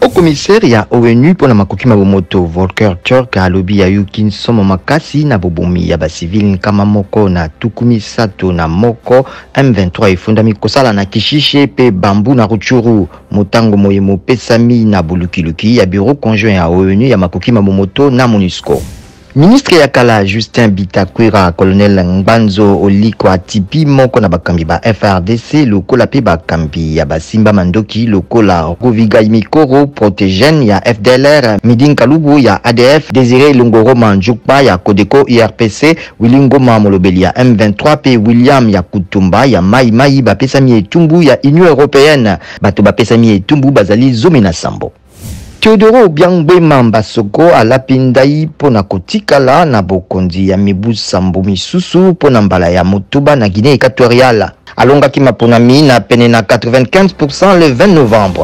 Haut commissaire ya ONU mpo na makoki ma bomoto Volker Turk alobi ayoki nsomo makasi na bobomi ya ba civils 131 M23 efundami kosala na Kishishe mpe Bambu na Rutshuru. Motango moye mopesami na bolukiluki ya bureau conjoint ya ONU ya makoki ma bomoto na Monusco. Ministre ya kala Justin Bitakwira, Colonel Ngbanzo Oliko atipi moko na bakambi ba FARDC lokola pe bakambi ya basimba mandoki lokola Ruvigai Mikoro Protegen ya FDLR, Midi Nkalubu ya ADF, Desire Longoroma Ndjukpa ya Codeco URPC, Willy Ngoma molobeli ya M23 pe William ya Kutumba ya Mai Mai bapesami etumbu ya Union Europeenne. Bato bapesami etumbu bazali 17. Teodoro Obiang Nguema Mbasogo alapi ndai mpo na kotikala na bokonzi ya mibu sambo misusu mpo na mbala ya motoba na Guinee equatoriale. Alongaki maponami na pene na 95% le 20 novembre.